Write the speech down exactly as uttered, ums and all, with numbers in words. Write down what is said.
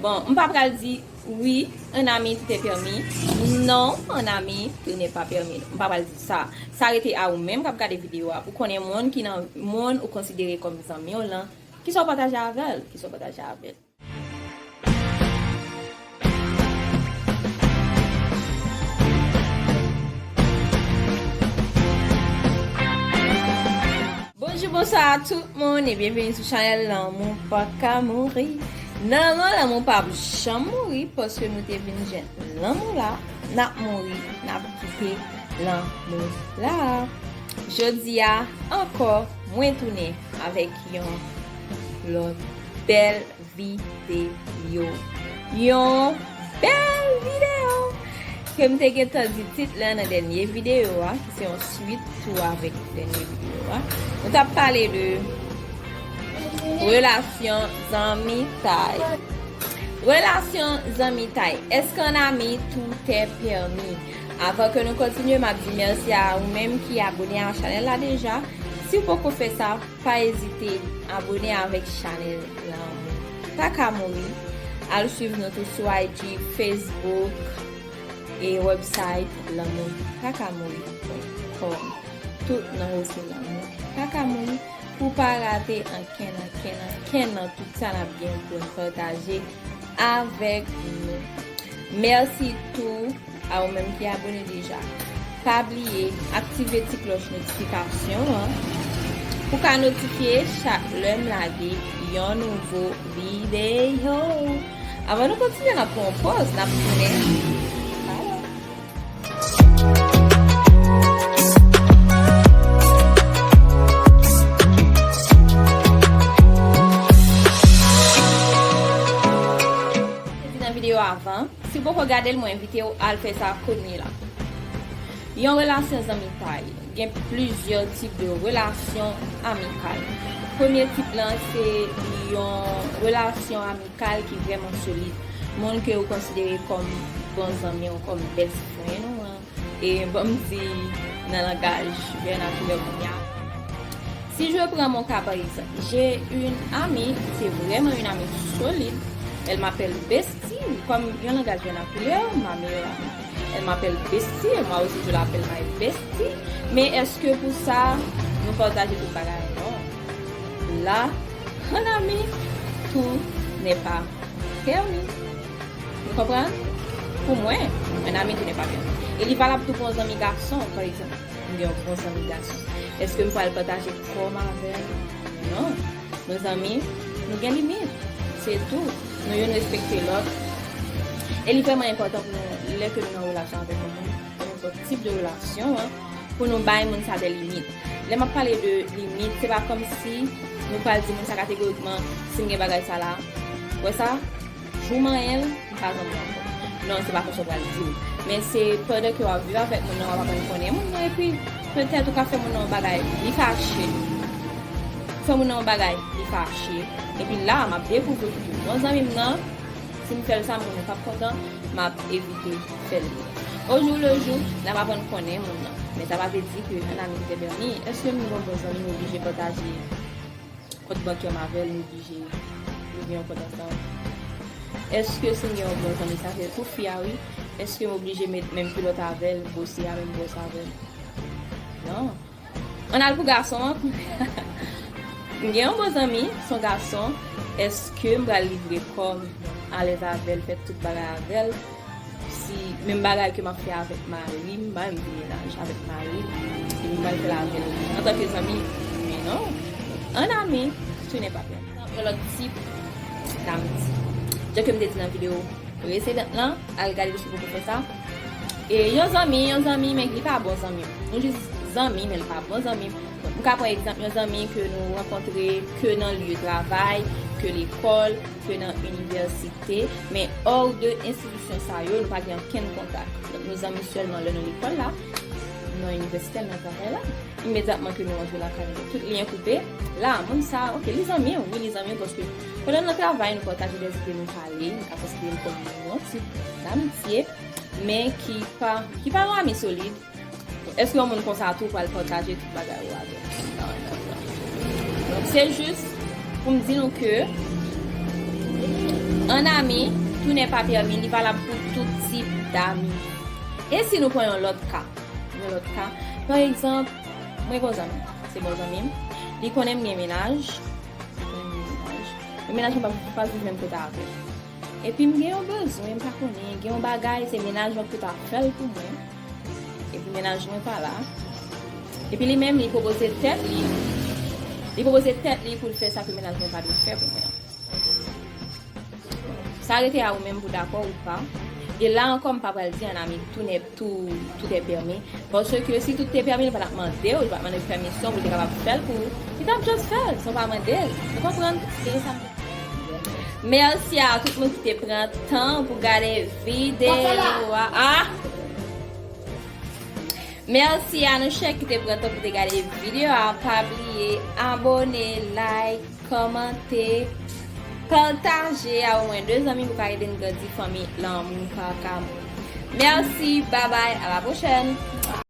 Bon, m pa pral di, wi, un ami tout est permis. Non, un ami tout n'est pas permis. M pa pral di sa. Sa rete a ou menm k ap gade videyo a pou konnen moun ki nan moun ou konsidere kòm zanmi w lan, kisa w pataje avè l, kisa w pataje avè l. Bonjou, bonswa a tout moun e byenveni sou chanèl Lanmou Pa Ka Mouri. Nòmalman, lanmou p ap janm mouri paske nou te vin jwenn lanmou la, n ap mouri, n ap kite lanmou la. Jodi a, ankò, mwen tounen avèk yon lòt bèl videyo. Yon bèl videyo! Ke m te gentan di tit la nan dènye videyo a, ki se yon swit tou avèk dènye videyo a. Nou t ap pale de relasyon zanmitay. Relasyon zanmitay. Est-ce qu'un ami tout est permis? Avan ke nou kontinye, m ap di mèsi a ou menm ki abone a chanèl la deja. Si w poko fè sa, pa ezite abone avèk chanèl Lanmou Pa Ka Mouri. Al swiv nou tou sou I G, Facebook e website lanmou pa ka mouri pwen kòm. Tout non yo se Lanmou Pa Ka Mouri. Pou pa rate ankenn, ankenn, ankenn nan tout sa n ap gen pou n pataje avèk nou. Mèsi tou a ou menm ki abone deja. Pa bliye aktive ti klòch notifikasyon an pou ka notifye chak lè m lage yon nouvo videyo. Avan nou kontinye, n ap pran yon pòz, n ap tounen. Bye. Te di nan videyo avan, si w poko gade l, mwen envite w al fè sa kounye la. Yon relasyon zanmitay. Gen plizyè tip de relasyon amikal. Premye tip lan se yon relasyon amikal ki vrèman solid. Moun ke ou konsidere kòm bon zanmi w, kòm best friend ou an. E ban m di nan langaj vènakilyè kounye a. Si je prends mon cas par exemple, j'ai une amie, c'est vraiment une amie solide. Elle m'appelle bestie, comme yon langaj vènakilyè, ma meilleure amie. Elle m'appelle bestie, moi aussi je l'appelle my bestie. Men èske pou sa, nou pataje tout bagay? Non. La, un ami, tout n'est pas permis. Nou konprann? Pou mwen, un ami tout n'est pas permis. E li valab tou pou yon zanmi gason, pa egzanp. M gen yon bon zanmi gason. Èske m pral pataje kò m avè l? Non. Nou zanmi, nou gen limit. Se tou. Nou youn respekte lòt. E li vrèman enpòtan pou nou, lè ke nou nan relasyon avèk yon moun, nan nenpòt tip de relasyon, an, pou nou bay moun sa de limit. Lè m ap pale de limit, se pa kòmsi nou pral di moun sa kategorikman, si m gen bagay sa la, wè sa, jou m anyen l, m pa zanmi w ankò. Non, se pa konsa w pral di l. Men se pandan ke w ap viv avèk moun nan, w ap aprann konnen moun nan, epi petèt ou ka fè moun nan yon bagay, li fache. Fè moun nan yon bagay, li fache. Epi la, m ap dekouvri ke bon zanmi m nan, si m fè l sa, moun nan p ap kontan, m ap evite fè l. Au jour le jour, n ap aprann konnen moun nan. Men sa pa vle di ke un ami tout est permis. Èske m yon bon zanmi, m oblije pataje kont bankè m avè l, m oblije louvri yon kont ansanm? Èske si m gen yon bon zanmi, sa se pou fi a wi, èske m oblije met menm kilòt avè l, bwose a menm bwòs avè l? Non. Ann al pou gason an. M gen yon bon zanmi, se yon gason, èske m pral livre kò m alèz avè l, fè tout bagay avè l? Si menm bagay ke m ap fè avèk mari m, m pa menm di mennaj, avèk mari m, epi m pral fè l avè l antanke zanmi, men non. Un ami, tout n'est pas permis. Yon lòt tip d'amitié. Jan ke m te di nan videyo presedan lan, al gade l si w poko fè sa. E yon zanmi, yon zanmi, men li pa bon zanmi m. Nou jis zanmi, men li pa bon zanmi m. M ka pran egzanp yon zanmi ke nou rankontre ke nan lye travay, ke lekòl, ke nan inivèsite, men hors de enstitisyon sa yo, nou pa gen okenn kontak. Donk, nou zanmi sèlman lè nou lekòl la, nan inivèsite, nan travay la. Imedyatman ke nou rantre lakay nou, tout lyen koupe. La, moun sa, ok, li zanmi w, wi, li zanmi w, paske pandan nan travay, nou pataje de ide, nou pale, nou ka konsidere l kòm yon tip d'amitye, men ki pa, ki pa yon ami solid. Èske yon moun konsa tou pral pataje tout bagay ou avè l? Non, non, non. Donk, se jis pou m di nou ke An ami, tou nèt pa pèmi, li valab pou tout tip d'ami. E si nou pran yon lòt ka? Yon lòt ka. Pa egzanp, mwen gen yon zanmi, se bon zanmi m. Li konnen m gen mennaj. Li konnen m gen mennaj. Men mennaj mwen pa, pa viv menm kote avè m. Epi m gen yon bezwen, m pa konnen, gen yon bagay, se mennaj mwen ki ta fè l pou mwen. Epi mennaj mwen pa la. Epi li menm, li pwopoze tèt li. Li pwopoze tèt li pou l fè sa ke mennaj mwen pa dwe fè pou mwen. Sa rete a ou menm pou dakò ou pa. E la ankò, m pa pral di an ami tou nèt, tou, tou est permis. Paske si tou te pèmi, li pa t ap mande w, li pa t mande w pèmisyon pou l te kapab fè l pou ou. Li t ap just fè l, san w pa mande l. Ou konprann? Se sa m te. Mèsi a tout moun ki te pran tan pou gade videyo a. Ah! Mèsi a nou chak ki te pran tan pou te gade videyo a. Pa bliye abòne, like, kòmante, pataje a omwen de zanmi pou ka ede n grandi fanmi lanmou kaka. Mèsi, babay, a la pwochèn.